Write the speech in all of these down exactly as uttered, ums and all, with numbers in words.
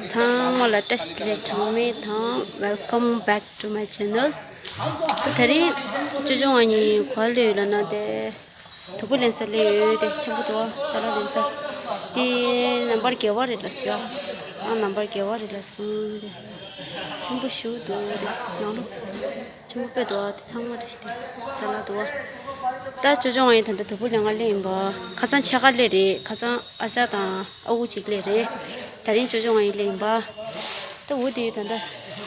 ཚང་མ་ལ་བཀྲ་ཤིས་བདེ་ལེགས་གྲངས་མེད་དང་། Welcome back to my channel. དེ་རིང་ཅོ་ཅོ་ང་གཉིས་ག་པར་སླེབས་ཡོད་ལབ་ན། དེ་དུག་ཕུ་ལེན་ས་སླེབས་ཡོད། དེ་ཆེན་པོ་འདུག་པ། ཅ་ལག་ལེན་ས། དེ་ནམ་བར་བརྒྱད་པ་རེད་ལབ་སོང་། ཨ་ནམ་བར་བརྒྱད་པ་རེད་ལབ་སོང་། དེ་ཆེན་པོ་ཞེ་པོ་འདུག་དེ་ནང་ལོགས་ཆེན་པོ་དཔེ་འདུག་པ། དེ་ཚང་མ་རེད། དེ་ཅ་ལག་འདུག་པ། ད་ཅོ་ཅོ་ང་གཉིས་ད་ལྟ་དུག་ཕུ་ལེན་ག་སླེབས་ཡིན་པ། ཁ་སང་ཕྱེད་ཀ་སླེབས་རེད། ཁ་སང་ཨ་ཅག་དང་ཨ་ཁུ་གཅིག་སླེབས་རེད། དེ་རིང་ཅོ་ཅོ་ང་གཉིས་སླེབས་ཡིན་པ། ད་འོ་དེ་ད་ལྟ་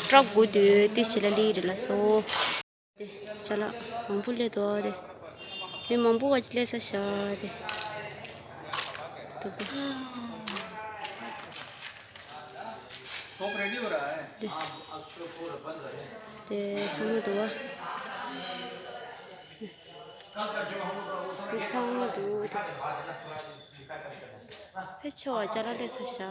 ཊག་སྒུག་སྡོད་དེ་བྱས་ལ་སླེབས་རེད་ལབ་སོང་། དེ་ཅ་ལག་མང་པོ་སླེབས་འདུག་པ། དེ་མི་མང་པོ་ག་ཅིག་སླེབས་ས་ཤག་དེ་དུག་ཕུ། सब रेडी हो रहा है। དེ་ཚང་མ་འདུག་པ། དེ་ཚང་མ་འདུག་དེ་ཕལ་ཆེ་བ་ཅ་ལག་སླེབས་ས་ཤག་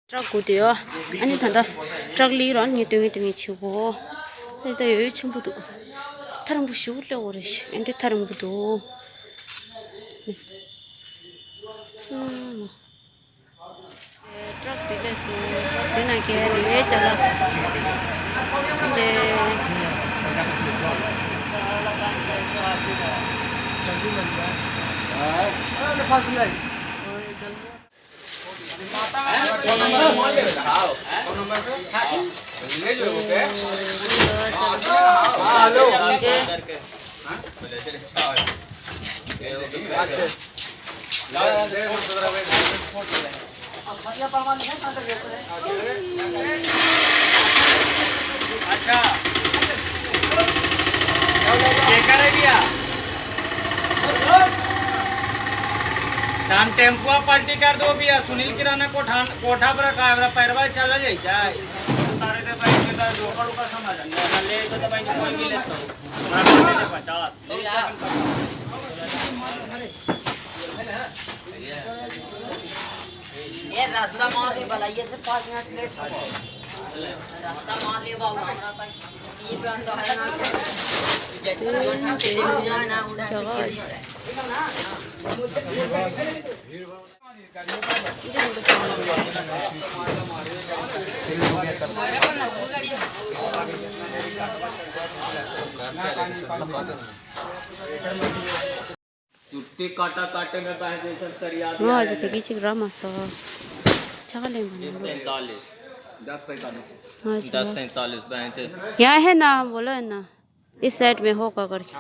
ཊག་སྒུག་སྡོད་ཡོད། ཨ་ནི་ད་ལྟ་ཊག་སླེབས་ར་ངས་སྟོན་གིན་སྟོན་གིན་བྱེད་གོ། ཨ་ནི་ད་ཡོད་ཡོད་ཆེན་པོ་འདུག་ཐག་རིང་པོ་ཞེ་པོ་སླེབས་ཡོད་རེད། ཨ་འདྲ་ཐག་རིང་པོ་འདུག་ཨ་མ། ཊག་དེ་སླེབས་སོང་། ཊག་དེ་ནང་གི་ནི་ཡོད་ཅ་ལག་འདི། अच्छा। ये करे भैया। धान टेम्पुआ पलटी कर दो भैया। सुनील किराना कोठा, कोठा पर का है, पैरवा चला जाए जाए। तारे दे भाई के रोका रोका समझ ले तो भाई कोई भी ले तो। पचास। ये रस्सा मार ले भला, ये से पाँच मिनट लेट हो। रस्सा मार ले बाबू, हमरा पास ये बंद है ना। ये उठा के ले जाना, उठा के ले जाना। छुट्टी काटा काटे में बहन जैसे करिया ང་ཨ་ཅག་ཕ་གི་གཅིག་རག་མ་སོང་། ཆ་ག་ལེན་པ་ན། सैंतालीस। हाँ, चलो। दस सैंतालीस बहन से। यहाँ है ना, बोलो है ना। इस साइड में होगा करके।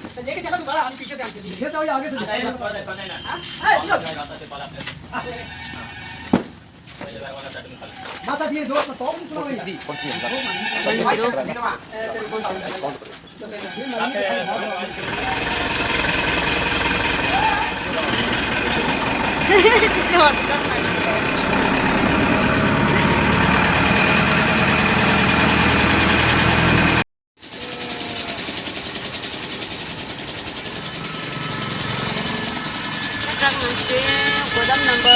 तो लेके चला तुम्हारा, हम पीछे से आएंगे। पीछे से आइए, आगे से। हाँ? हाँ, इधर। माता दिए दो, तो कौन सुना भाई? ཁ་གྲག་ནང་བཞིན་སྒོ་འགྲམ་རྣམ་པ་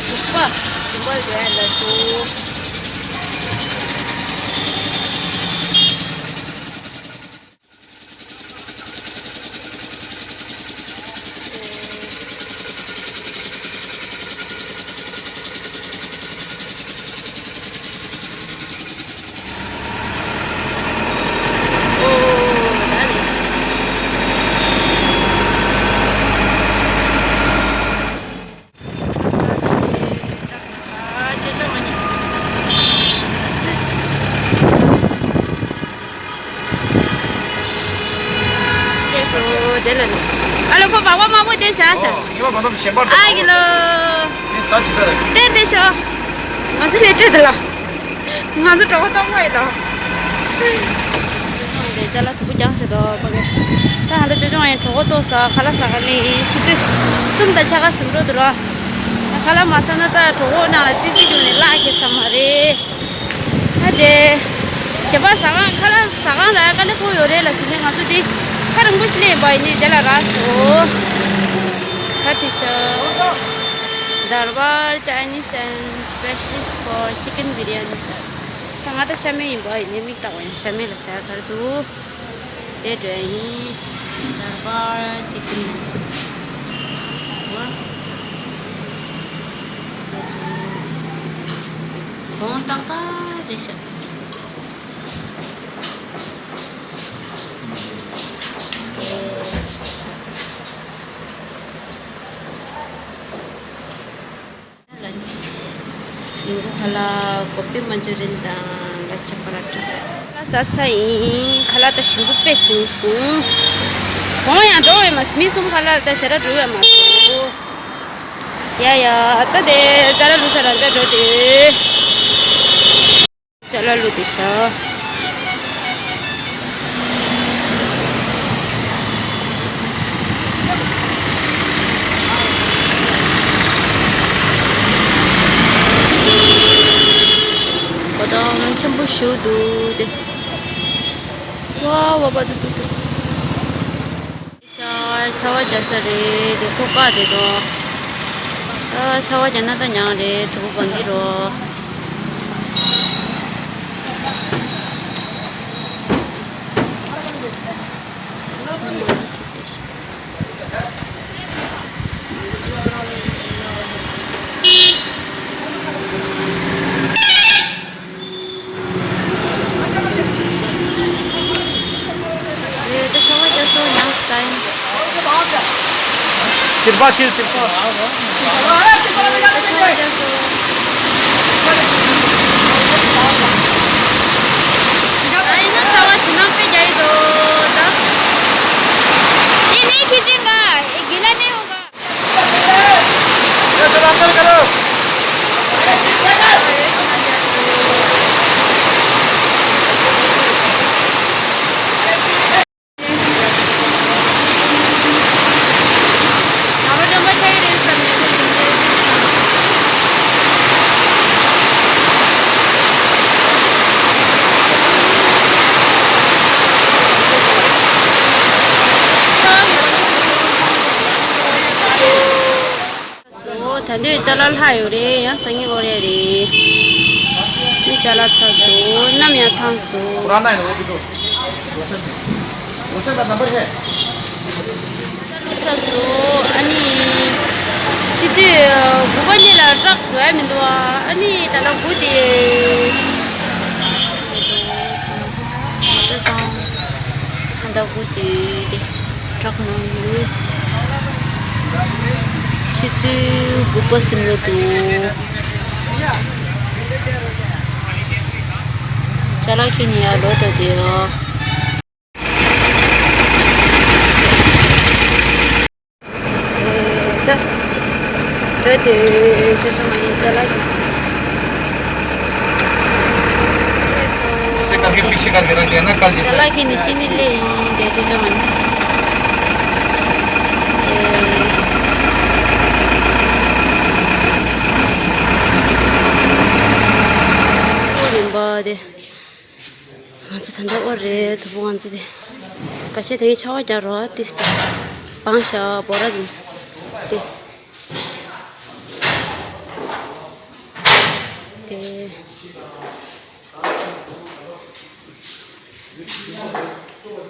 དྲུག་པ་བདུན་པ་རེད་ལ་སོ། ཅེས་སོ། དེ་ལ་ནི། ཨ་ལོ། ཁོ་བག་བ་མང་པོ་དེ་བཞག་ཤག་ཨ་ཡི་ལོ། དེ་དེ་ཤོ། ང་ཚོ་ལས་བྲེལ་དེ་ལ། ང་ཚོ་གྲོགས་པོ་གཏོང་བ་ཡིན་ལོ། དེ་ཅ་ལག་མཐུག་པོ་རྒྱག་ཤག་དོ་ཁོ་གི། ད་ཧ་ལ་ཅོ་ཅོ་ཡང་གྲོགས་པོ་གཏོང་ས་ཁ་ལག་ཟ་ག་ནི་ཆུ་ཚོད་གསུམ་དང་ཕྱེད་ཀ་ཟིན་འགྲོ་འདུག་ར། ཁ་ལག་མ་ཟ་ན་ད་གྲོགས་པོ་ནང་ལ་ཙི་ཙི་རྒྱུག་ནས་གླགས་ཁེལ་ས་མ་རེད། ཨ་དེ། ཞལ་པར་ཟ་ཁང་ཁ་ལག་ཟ་ཁང་ལ་དཀའ་ལས་ཁག་ཡོད་རེད་ལ་ཟེར་ནས་ང་ཚོ་དེ། ཁ་རིང་པོ་ཞིག་ལས་པ་ཡིན་ནི་དེ་ལ་རག་སོང་། ཁ་དྲི་ཤ། Darbar Chinese and specialist for chicken biryani ཟེར། ད་ང་ད་ཤ་མེད་ཡིན་པ་ཡིན་ནི་མིག་ལྟ་བ་ཡིན། ཤ་མེད་ལ་ཟེར་ག་རེ་འདུག་དེ་འདྲ་ཡིན། Darbar chicken གོང་ཏག་ཏག་རེད་ཤག་ཉིན་གུང་ཁ་ལག་གོ་པི་མན་ཅུ་རི་ཡན་དང་ལ་ཆ་པ་ར་ཏྲ། ཁ་ལག་ཟ་ཚར་ཡིན། ཁ་ལག་ད་ཞིམ་པོ་དཔེ་བྱུང་སོང་། གོང་ཡང་འགྲོ་བས་མ་སོང་། མི་གསུམ་ཁ་ལག་ད་ཞེ་དྲག་འགྲོ་བས་མ་སོང་། ཡ་ཡ། ད་དེ་ཅ་ལག་བླུགས་ས་རང་ཅག་འགྲོ་དེ། ཅ་ལག་བླུགས་དེ་ཤ། གོ་ཏམ་ཆེན་པོ་ཞིག་འདུག་དེ། ཝ་ཝ་པ་དུ་དུ་དུ། ཤ་ཆར་པ་རྒྱག་ས་རེད་དེ། ཁོ་བཀག་དེ་འགྲོ། ད་ཆར་པ་རྒྱག་ན་ད་མྱངས་རེད། དུ་བ་འདི་རོ། ཡོད་དེ་ཤོག་ཅེས་སོ་ཡང་སྟེ། ཏིར་པ་ཏིར་ཏིར་པ། ཡོད་དེ་ཤོག་ཅེས་སོ། ཨ་ཡིན་ན་ཚ་བ་ཞིམ་ནང་དཔེ་རྒྱག་ཡི་འདུག་ད། དེ་ནས་ཁྱི་འདྲེ་འགའ་དགེ་ལ་ནས་འོང་ག། ཨོ། ད་འདོད་ཅ་ལག་ལྷག་ཡོད་རེད། ཡང་སང་ཉིན་ཨོ་རེད་རེད། འདི་ཅ་ལག་ཚར་སོང་། ནམ་ཡང་ཐང་སོང་། ཚར་སོང་། ཨ་ནི་ཆུ་ཚོད་དགུ་པ་གཉིས་ལ་ཊག་འགྲོ་ཡ་མི་འདུག་ཨ་ནི་ད་ལྟ་དགུ་དེ། ད་ལྟ་དགུ་དེ་དེ། ཊག་ནང་ལུས། ཆུ་ཚོད་དགུ་པ་ཟིན་ར་འདུག་ཅ་ལག་ཁྱེར་ནས་ཡར་ལོག་འགྲོ་དེ་ཡོད། ད། འགྲོ་དེ་ཅ་ལག་ཡིན། ཅ་ལག་ཡིན། इसे करके पीछे करके रख देना, कल जैसे। ཅ་ལག་ཁྱེར་ནས་ཕྱི་ནས་སླེབས་ཡིན། དེ་ཅ་ལག་ཡིན། ཨོ་རིམ་པ་དེ། ང་ཚོ་ད་ལྟ་ཨོ་རེད། དུ་བུ་ང་ཚོ་དེ། ཁ་ཤས་དེ་ཡི་ཆར་པ་རྒྱག་རོགས། ཏིས་ཏིས། སྤང་ཤ་བོ་ར་དེ་ཚོ། དེ། དེ།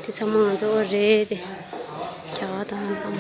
དེ་ཚང་མ་ང་ཚོ་ཨོ་རེད་དེ། རྒྱ་གར་དང་ཨ་མ།